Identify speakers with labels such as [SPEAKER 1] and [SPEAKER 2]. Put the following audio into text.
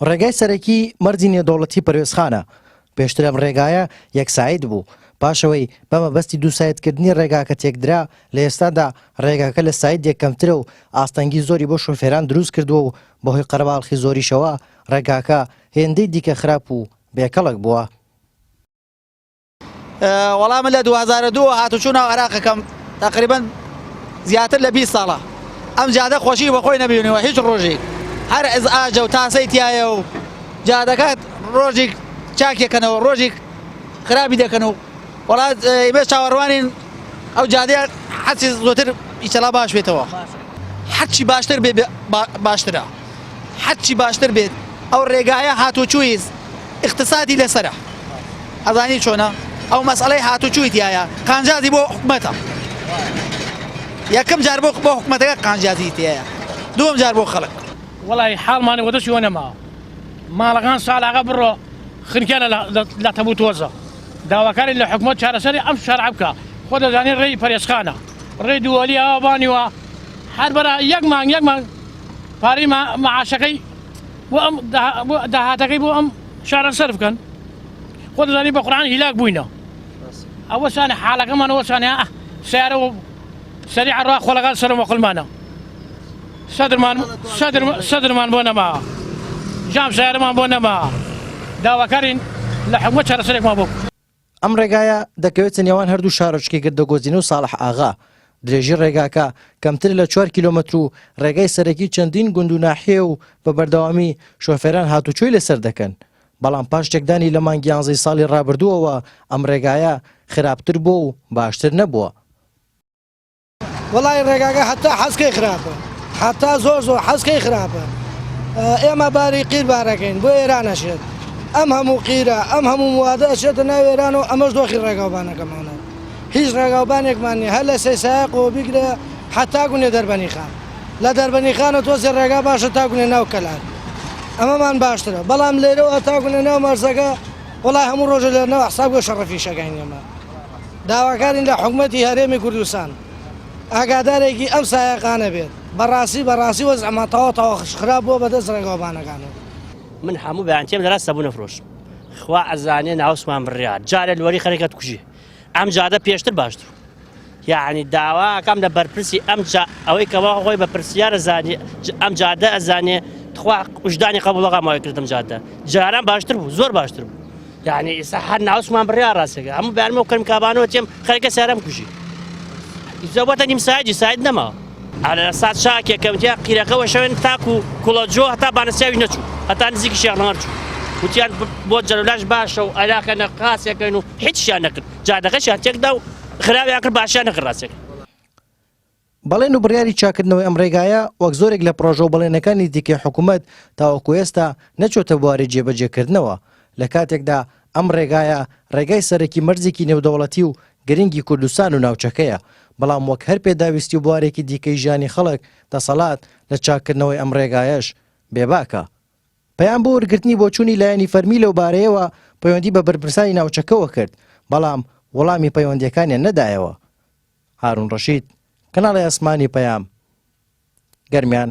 [SPEAKER 1] ڕێگای سەرەکی مەرزی نێودەوڵەتی پەروێزخانە، پێشتر ئەم ڕێگایە یەک ساید بوو، پاش ئەوەی بە مەبەستی دووسایدکردنی ڕێگاکە تێکدرا، لە ئێستادا ڕێگاکە لە سایدێک کەمترە و ئاستەنگی زۆری بۆ شۆفێران دروستکردووە و بەهۆی قەرەباڵخی زۆریشەوە ڕێگاکە هێندەی دیکە خراپ و بێکەڵک بووە.
[SPEAKER 2] وەڵا من لە 2002 هاتوچوو ناو عێراقەکەم تقریبا زیاتر لە 20 ساڵە ئەم جادە خۆشی بە خۆی نەبینیوە هیچ ڕۆژێک هەر ئەزعاجە و تاسەی تایە و جادەکە ڕۆژێک چاکێکەنەوە ڕۆژێک خراپی دەکەن و وەڵا ئێمە چاوەڕوانین ئەو جادەیە حەچی زۆتر ئیشەڵا باش بێتەوە هەرچی باشتر بێ باشترە هەرچی باشتر بێت ئەو ڕێگایە هاتوچووی ئیقتسادی لەسەرە ئەزانی چۆنە ئەو مەسئەلەی هاتوچووی تایە قانجازی بۆ حکومەتە یەکەم جار بۆ بۆ حکومەتەکە قانجازی تایە دووەم جار بۆ خەڵک.
[SPEAKER 3] وەڵی حاڵمانی وەدەستی وە نەماوە ماڵەکان ساڵاغە بڕۆ خنکیانە لە تەبوو تۆزە داواکاری لە حکومەت چارەسەری ئەم شارع بکە خۆ دەزانی ڕێی پەرێزخانە ڕێی دووەلی ئاوابانیوە هەر بەرە یەک مانگ یەک مانگ پارەی مەعاشەکەی بۆ ئەم داهاتەکەی بۆ ئەم شارە سەرف بکەن خۆ دەزانی بە قورآن هیلاک بووینە ئەوە سانە حاڵەکەمان ئەوە سانە سیارە و سەری عڕا خۆڵەکان سەر مەقلمانە سەدرمان سەدر سەدرمان بۆ نەما جام سیارەمان بۆ نەما داواکارین لە حکومەت چارەسەرێکمان بۆ
[SPEAKER 1] ئەم ڕێگایە دەکەوێتە نێوان هەردوو شارۆچکەی گردەگۆزینە و ساڵح ئاغا، درێژی ڕێگاکە کەمترە لە چوار کیلۆمەتر و ڕێگای سەرەکی چەندین گوند و ناحیەیە و بە بەردەوامی شۆفێران هاتوچۆی لەسەر دەکەن، بەڵام پاش تێکدانی لە مانگی یانزەی ساڵی ڕابردووەوە ئەم ڕێگایە خراپتر بووە و باشتر نەبووە.
[SPEAKER 4] وەڵی ڕێگاکە هەتا حەسکەی خراپە حتا زۆر زۆر حەسکەی خراپە ئێمە باری قیر بارەکەین بۆ ئێران ئەشێت ئەم هەموو قیرە ئەم هەموو موادە ئەچێتە ناو ئێران و ئەمەش دۆخی ڕێگاوبانەکەمانە هیچ ڕێگاوبانێکمان نیە هەر لە سەیسایەقەوە بیگرە حتا گونێ دەربەنی خان لە دەربەنی خانە تۆزێ ڕێگا باشە تا گونێ ناو کەلار ئەمەمان باشترە بەڵام لێرەوە تا گونێ ناو مەرزەکە وەڵای هەموو ڕۆژە لە ناو حساب گۆ شەڕەفیشەکەین ئێمە داواکارین لە حکومەتی هەرێمی کوردستان ئاگادارێکی ئەم سایەقانە بێت، بەڕاستی بەڕاستی وەزعمان تەواو تەواو خراپ بووە بەدەست ڕێگاوبانەکانەوە.
[SPEAKER 5] من هەموو بەیان تێم دەرا سەبوون ئەفرۆشم خوا ئەزانێ ناوسمان بڕیا جارێ لۆری خەرێکە تکوژێ ئەم جادە پێشتر باشتر یعنی داواکەم لە بەرپرسی ئەم جا ئەوەی کەوا خۆی بە پرسیارە زانێ ئەم جادە ئەزانێ تخوا وژدانی قبوڵەکە ماوەی کردم جادە جاران باشتر بوو زۆر باشتر بوو یعنی ئێستا هەر ناوسمان بڕیا ڕاستەکە هەموو بەیانمەوە کەرم کابانەوە تێم خەریکە سارەم کوژی زەوەتە نیم سایدی ساید نەما ئەرە سات شاکێکەم تیا قیرەکەەوە شوێن تاکو کوڵە جۆ هەتا بانەسیاوی نەچوو هەتا نزیکی شێخنەوەر چوو وتیان بۆ جەلولاش باشە و ئەلاکە نەقاسێکەن و هیچیان نەکرد جادەکەشیان تێکدا و خراویان کرد باشیان نەکرد ڕاستێک
[SPEAKER 1] بەڵێن و بڕیاری چاککردنەوەی ئەم ڕێگایە وەک زۆرێک لە پڕۆژە و بەڵێنەکانی دیکەی حکومەت تاوەکو ئێستا نەچۆتە بواری جێبەجێکردنەوە، لە کاتێکدا ئەم ڕێگایە ڕێگای سەرەکی مەرزێکی نێودەوڵەتی و گرنگی کوردستان و ناوچەکەیە، بەڵام وەک هەر پێداویستی و بوارێکی دیکەی ژیانی خەڵک دەسەڵات لە چاککردنەوەی ئەم ڕێگایەش بێباکە. پەیام بۆ وەرگرتنی بۆچوونی لایەنی فەرمی لەو بارەیەوە پەیوەندی بە بەرپرسانی ناوچەکەوە کرد، بەڵام وەڵامی پەیوەندییەکانیان نەدایەوە. هارون ڕەشید، کەناڵی ئاسمانی پەیام، گەرمیان.